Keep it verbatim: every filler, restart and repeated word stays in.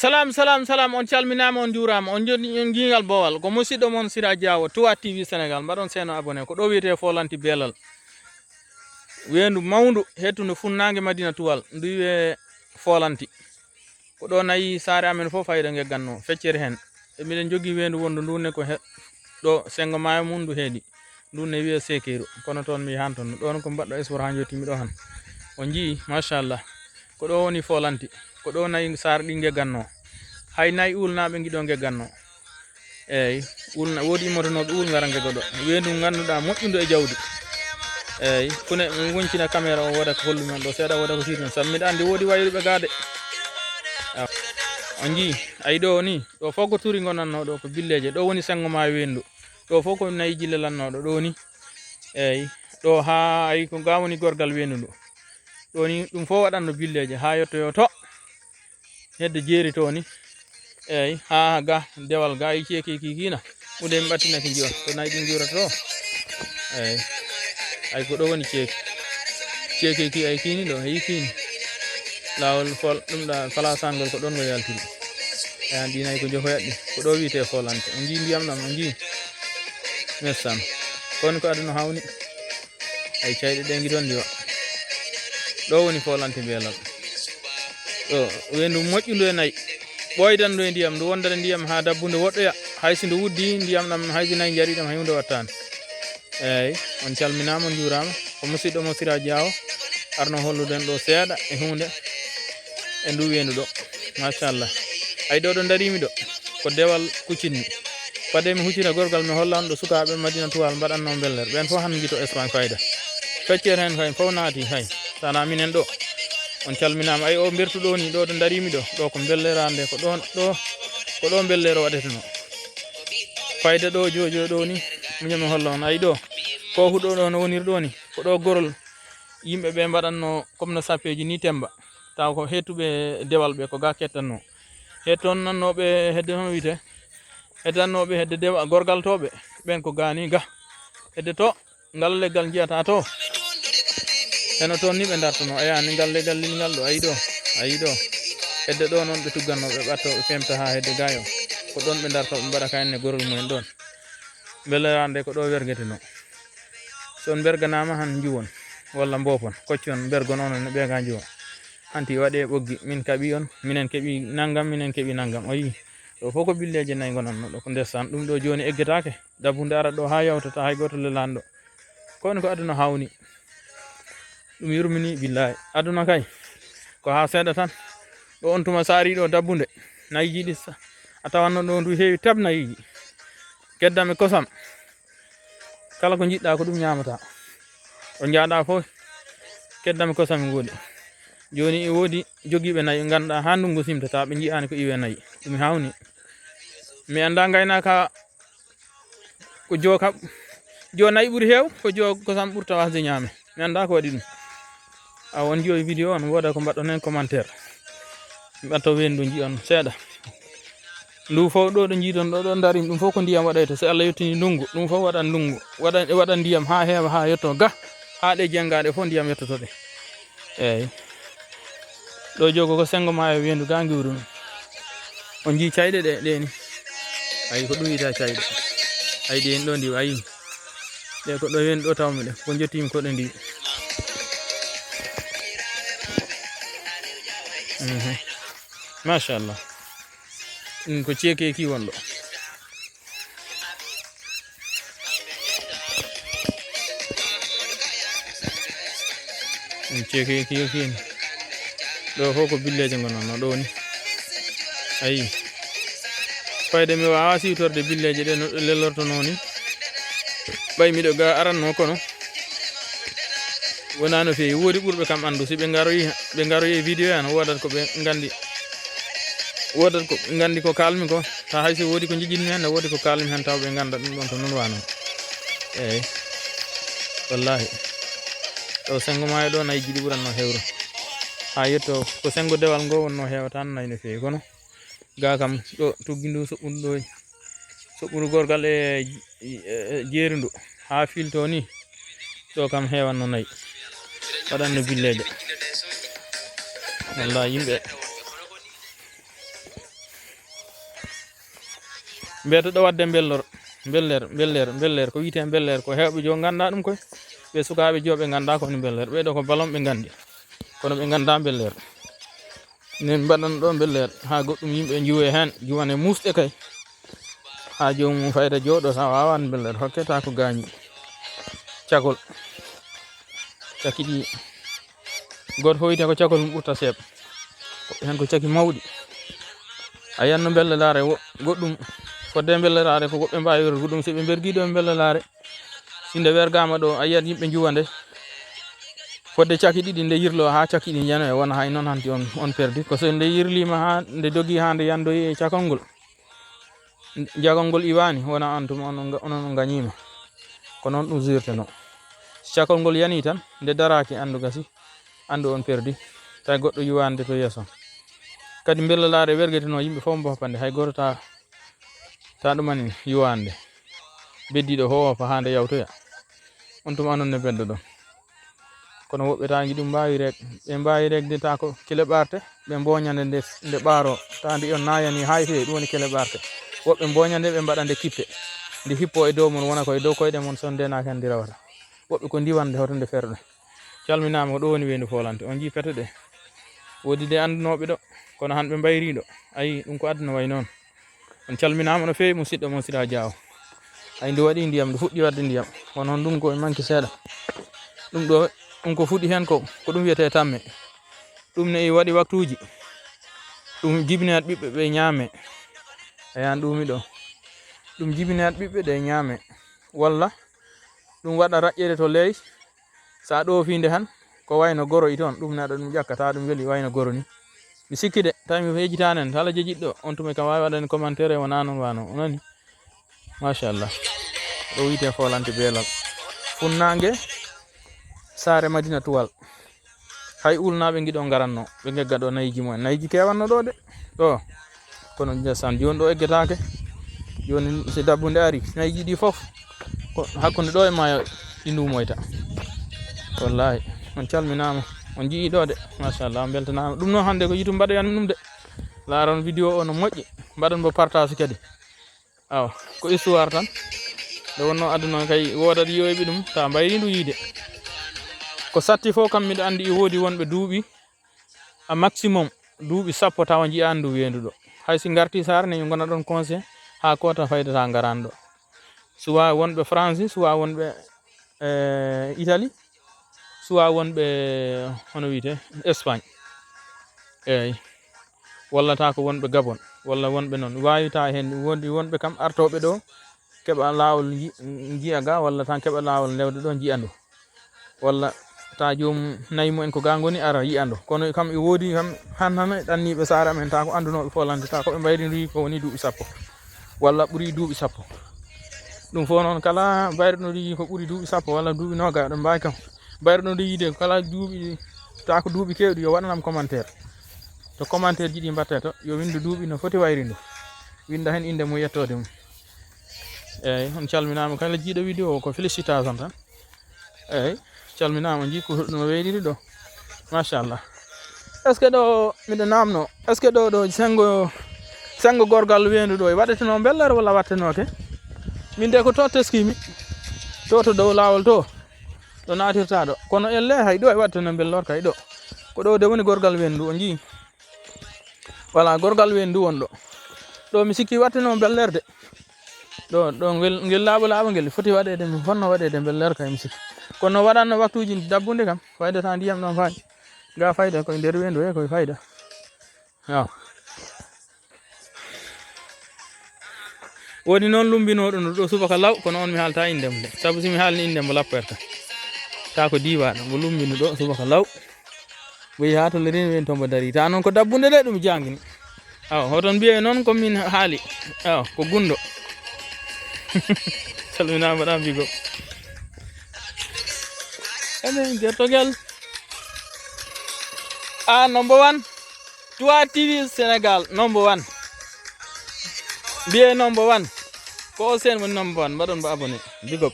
Salam, salam, salam. On calminaama, on njuuraama. On njoni, on ngiingal boowal. Ko musiɗɗo mon Sira Diawo, Tuwa T V Sénégal. Mbaɗon seeno abonné. Ko ɗo wiyetee Foolanti Beelal. Weendu mawndu, heɗtundu funnaange Madina Tuwal. Ndu wiyee Foolanti. Ko ɗo nayi saare amen fof fayda ngegganno, feccere heen. E miɗen njogii weendu wondu ndu ne ko he-, ɗo senngo maayo mum ndu heedi. Ndu ne wiyee Seekeyru. Kono toon mi yahan toon. Ɗoon ko mbaɗɗo espoor haa njotti mi ɗo han. On njii, machallah. Ko ɗo woni Foolanti. Ko ɗo nayi saare ɗi ngegganno. Hay nayi uulnaaɓe ngiɗo ngegganno. Eey, uulna, woodi immotonooɓe uul ngara ngego ɗo. Weendu ngannduɗaa moƴƴundu e jawdi. Eey, kune mi woncina caméra o wooda ko hollu men ɗo seeɗa, wooda ko tiiɗi men. Sabu miɗa anndi woodi wayruɓe gaa de. Aw. On njii, ayi ɗo ni, ɗo fof ko turi ngonatnoo ɗo, ko billeeje. Ɗo woni senngo maayo weendu. Ɗo fof ko nayi jillelannooɗo ɗo ni. Eey, ɗo haa ayi ko gaa woni gorgal weendu ndu. Ɗo ni, ɗum fof waɗatno billeeje haa yottoyoo to. Hedde jeeri to ni. Eey, haa ga, dewal ga, e ceeki ki kiina. Hunde mi ɓattinaki njiyon. To nayi ɗin njuurata to. Eey. Ay ko ɗo woni ceeki. Ceeki ki ay kiini ɗo, heyi kiini. Laawol fol, ɗum ɗa, falasangol ko ɗon ngo yaltiri. Eey, an ɗi nayi ko jofoyat ɗi. Ko ɗo wiyetee Foolanti. On njii ndiyam ɗam, on njii? Ndeysaan. Kono ko aduna hawni. Ay cayɗe ɗe ngi toon ndiwa. Ɗo woni Foolanti Beelal. Ɗo weendu moƴƴundu e nayi. Ɓooydandu e ndiyam, ndu wondata ndiyam haa dabbunde woɗɗoya. Hay si ndu wuddi ndiyam ɗam, hay si nayi njarii ɗam, hay huunde wattaani. Eey, on calminaama, on njuuraama. Ko musiɗɗo mo Sira Diawo, arno hollude en ɗo seeɗa e huunde e ndu weendu ɗo. Machallah. Ay ɗo ɗo ndariimi ɗo, ko dewal kucinmi. Fade mi huccita gorgal, mi holla on ɗo sukaaɓe Madina Tuwal mbaɗatno mbellere. Ɓen fof han ngito Espagne fayda. Feccere hen kay fof naati kay. Sana minen ɗo. On calminaama. Ay o mbertu ɗo ni, ɗo ɗo ndariimi ɗo. Ɗo ko mbellere hannde, ko ɗon, ɗo, ko ɗo mbellere waɗeteno. Fayda ɗo, jojo ɗo ni, miño mi holla on. Ay ɗo, ko huɗo ɗo no wonir ɗo ni, ko ɗo gorol yimɓe ɓe mbaɗatno comme no sappeeji ni temba. Taw ko heɗtuɓe dewal ɓe ko ga kettanno. Heɗtonnannooɓe hedde hono wiyetee? Heɗtannooɓe hedde dewa-, gorgal to ɓe, ɓen ko ga ni ga. Hedde to, ngal leggal njiyata to. Heno toon ni ɓe dartono, aya ni ngal leggal lilngal ɗo, ayi ɗo, ayi ɗo. Hedde ɗo noon ɓe tugganno, ɓe ɓatto, ɓe femta haa hedde gayo. Ko ɗoon ɓe darto, ɓe mbaɗa ka enne gorol mumen ɗoon. Mbele hannde ko ɗo wergeteno. So on mberganaama han njuwon, walla mbopon, koccon, mbergon onon e ɓe ga njuwon. Hanti waɗe ɓoggi, min kaɓi on, minen keɓi nanngam, minen keɓi nanngam. O yii, ɗo fof ko billeeje nayi ngonatno ɗo, ko ndesan. Ɗum ɗo jooni eggetaake, dabbunde ara ɗo haa yawtata, hay gooto lelaani ɗo. Ko woni ko aduna hawni. Ɗum yurmini billahi. Aduna kay, ko haa seeɗa tan. Ɗo on tuma so ari ɗo dabbunde, nayi jiɗi sa-, a tawanno ɗo ndu heewi tab nayi. Keddam e kosam. Kala ko njiɗɗa ko ɗum ñaamata. Ɗo njaaɗa fof, keddam e kosam e ngoodi. Jooni e woodi jogiiɓe nayi, ngannduɗaa haa ndunngu simtata, ɓe njiyaani ko iwe nayi. Ɗum hawni. Mi anndaa ngaynaaka ko joo kam, joo nayi ɓuri heew, ko joo kosam ɓurta wasde ñaame. Mi anndaa ko waɗi ɗum. Awa on njiyoy vidéo on, wooda ko mbaɗɗon heen commentaire. Mi ɓatto weendu njiyon seeɗa. Ndu fof ɗo, ɗo njiiton ɗo, ɗo ndarim, ɗum fof ko ndiyam waɗayta. So Allah yettini ndunngu, ɗum fof waɗan ndunngu, waɗan, waɗan ndiyam haa heewa, haa yetto ga, haa ɗe jennga ɗe fof ndiyam yettoto ɗe. Eeyi. Ɗo jogo ko senngo maayo weendu ga ngiwrumi. On njii cayɗe ɗe, ɗe ni. Ayi ko ɗum wiyta cayɗe. Ayi ɗen ɗo ndi, ayi. Ɗe ko ɗo weendu ɗo tawmi ɗe. Ko njottimi ko ɗe ndi. Mhm. Machallah. Ɗum ko ceekeeki won ɗo. Ɗum ceekeeki yo kiin. Ɗo fof ko billeeje ngonatno ɗo ni. Ayi. Fayde mi waawa siwtorde billeeje ɗe no ɗe lelortonoo ni. Ɓay miɗo ga aranno kono. Wonaa no feewi. Woodi ɓurɓe kam anndu. Si ɓe ngaroyi, ɓe ngaroyi e vidéo an, woodat ko ɓe nganndi. Woodat ko ɓe nganndi ko kaalmi ko. Ta hay si woodi ko njejjinmi heen, ne woodi ko kaalmi heen, taw ɓe ngannda ɗum ɗon ko noon waano. Eeyi. Wallaahi. Ɗo senngo maayo ɗo, nayi jiɗi ɓuratno heewre. Haa yetto ko senngo dewal ngo wonno heewata nayi no feewi. Kono ga kam ɗo tuggi ndu soɓɓudu ɗo. Soɓɓudu gorgal e, e, e jeeri ndu haa filto ni. Ɗo kam heewanno nayi. Waɗanno billeeje. Wallaahi yimɓe. Mbeeto ɗo waɗde mbellor, mbeller, mbeller, mbeller. Ko wiyetee mbeller, ko heewɓe jo nganndaa ɗum koy. Ɓe sukaaɓe jo ɓe nganndaa ko woni mbeller. Ɓee ɗo ko balon ɓe nganndi. Kono ɓe nganndaa mbeller. Nen mbaɗan ɗo mbeller. Haa goɗɗum yimɓe njuwe heen. Juwane muusɗe kay. Haa joomum fayda jooɗo sa waawan mbeller. Hokketa ko gaañi. Cagol. Caki ɗi. Gooto fof wiyata ko cagol mum ɓurta seeɓ. Woɓɓe heen ko caki mawɗi. A yiyan no mbelle laare wo-, goɗɗum. Fodde mbelle laare ko woɓɓe mbaawi wergo ɗum. Si ɓe mbergii ɗo mbelle laare. Si nde wergaama ɗo, a yiyat yimɓe njuwa nde. Fodde caki ɗiɗi nde yirlo haa caki ɗi njano e wona hay noon hanti on, on perdi. Ko so nde yirliima haa nde dogii haa nde yandoyi e cakol ngol. Jagol ngol iwaani, wona aan tuma on, on, on, on ngañiima. Ko noon ɗum sirtenoo. Si cakol ngol yanii tan, nde daraaki, anndu gasi, anndu on perdi. Tawi goɗɗo yuwaande to yeeso. Kadi mbella laare wergetenoo yimɓe fof mboppande, hay gooto ta, ta ɗumani yuwaande. Beddiiɗo fof woppa haa nde yawtoya. On tuma onon ne beddoɗon. Kono woɓɓe taa njiɗi ɗum mbaawi rek-, ɓe mbaawi regde taa ko kile ɓaarte, ɓe mbooña nde, nde, nde ɓaaroo, taa nde on naayani hay fee, ɗum woni kile ɓaarte. Woɓɓe mbooña nde, ɓe mbaɗa nde kippe, nde hippoo e dow mon, wona ko e dow koyɗe mon, so ndenaaki heen ndi rawata. Woɓɓe ko ndiwande hoto nde ferɗe. Calminaama, ko ɗo woni weendu foolante. On njii pete ɗe. Woodi de anndunooɓe ɗo, kono han ɓe mbayrii ɗo. Ayi, ɗum ko aduna wayi noon. On calminaama no feewi, musidɗo mon Sira Diaw. Ay, ndu waɗi ndiyam, ndu fuɗɗi waɗde ndiyam. Kono ndun ko e manki seeɗa. Ɗum ɗo, ɗum ko fuɗi heen ko, ko ɗum wiyetee tamme. Ɗum ne e waɗi waktuuji. Ɗum jibinat ɓiɓɓe ɓe ñaame. Ayan ɗumi ɗo. Ɗum jibinat ɓiɓɓe ɗe ñaame. Walla ɗum waɗa raƴƴere to ley. Sa ɗoofii nde han, ko wayno goro i toon, ɗum ne aɗa ɗum ƴakka, tawa ɗum weli wayno goro ni. Mi sikki de, tawi mi yejitaani en, kala jejiɗɗo, on tuma kam waawi waɗande commentaire e wonaa noon wano, o nani? Machallah. Ɗo wiyetee Foolante Beelal. Funnaange, saare Madina Tuwal. Hay ulnaaɓe ngiɗo ngaranno, ɓe ngegga ɗo nayiji mumen. Nayiji kewanno ɗo de. Ɗo. Kono ndesan, jooni ɗo eggetaake. Jooni si dabbunde ari, nayiji ɗi fof, ko hakkunde ɗo e maayo ɗi nduumoyta. Wallahi, on calminaama, on njii ɗo de. Machallah, on mbeltanaama. Ɗum noon hannde ko yitum mbaɗoyan ɗum de. Laaron vidéo o no moƴƴi. Mbaɗon mbo partage kadi. Awa, ko histoire tan. Nde wonno aduna kay woodat yiyoyɓe ɗum, ta mbayri ndu yiide. Ko satti fof kam miɗo anndi e woodi wonɓe duuɓi, a maximum, duuɓi sappo tawa njiyaani ndu weendu ɗo. Hay si ngarti saare ne, ngona ɗon conseil, haa koota faydata ngaraani ɗo. Suwa wonɓe France, suwa wonɓe, eh, Italie, suwa wonɓe, hono wiyetee, Espagne. Eey. Walla ta ko wonɓe Gabon, walla wonɓe noon. Waawi ta heen, woodi wonɓe kam artooɓe ɗo, keɓa laawol nji-, njiya ga, walla tan keɓa laawol ndewde ɗo, njiya ndu. Walla ta joom nayi mumen ko ga ngoni, ara yiya ndu. Kono kam e woodi kam han, han e ɗanniiɓe saare amen, ta ko anndunooɓe Foolante, ta ko ɓe mbayri ndu ko woni duuɓi sappo, walla ɓuri duuɓi sappo. Ɗum fof noon, kala mbayri ndu ko ɓuri duuɓi sappo walla duuɓi noogaas, ɗum mbaawi kam. Mbayri ndu yiide kala duuɓi, ta ko duuɓi keewɗi, yo waɗanam commentaire. To commentaire ji ɗi mbatte to, yo winndu duuɓi no foti wayri ndu. Winnda heen innde mum, yettoode mum. Eey, on calminaama kala jiiɗo vidéo o, ko félicitation tan. Eey, calminaama, njii ko no weyriri ɗo. Machallah. Est-ce que ɗo, miɗo naamno, est-ce que ɗo, ɗo senngo, senngo gorgal weendu ɗo, e waɗetenoo mbeller walla waɗtenooke? Min de ko to teskimi, to, to dow laawol to, ɗo naatirta ɗo. Kono elle hay ɗo e waɗetenoo mbellor kay ɗo. Ko ɗo de woni gorgal weendu, o njii. Voilà, gorgal weendu won ɗo. Ɗo mi sikki waɗtenoo mbeller de. Ɗo, ɗo ngel, ngel laaɓa laaɓa ngel foti waɗeede, mi fonno waɗeede mbeller kay mi sikki. Kono waɗanno waktuuji dabbunde kam, fayda ta ndiyam ɗon fayi. Ga fayda koye nder weendu he koye fayda. Waaw. Woni noon lumbinooɗo no ɗo subaka law, kono on mi haalta innde mo de. Sabu si mi haalni innde mo lapperta. Ta ko diiwaaɗo, mo lumbinu ɗo subaka law. Ɓe yaha to lerin wen to mbo dari. Ta noon ko dabbunde de ɗum jangini. Awa, hoton mbiye noon ko min haali. Awa, ko gundo. Salminaama ɗam bigo. Ene gertogel. A number one. Tuwa T V Sénégal, number one. Mbiye number one. Ko o sen woni number one. Mbaɗon mbo abonné. Big up.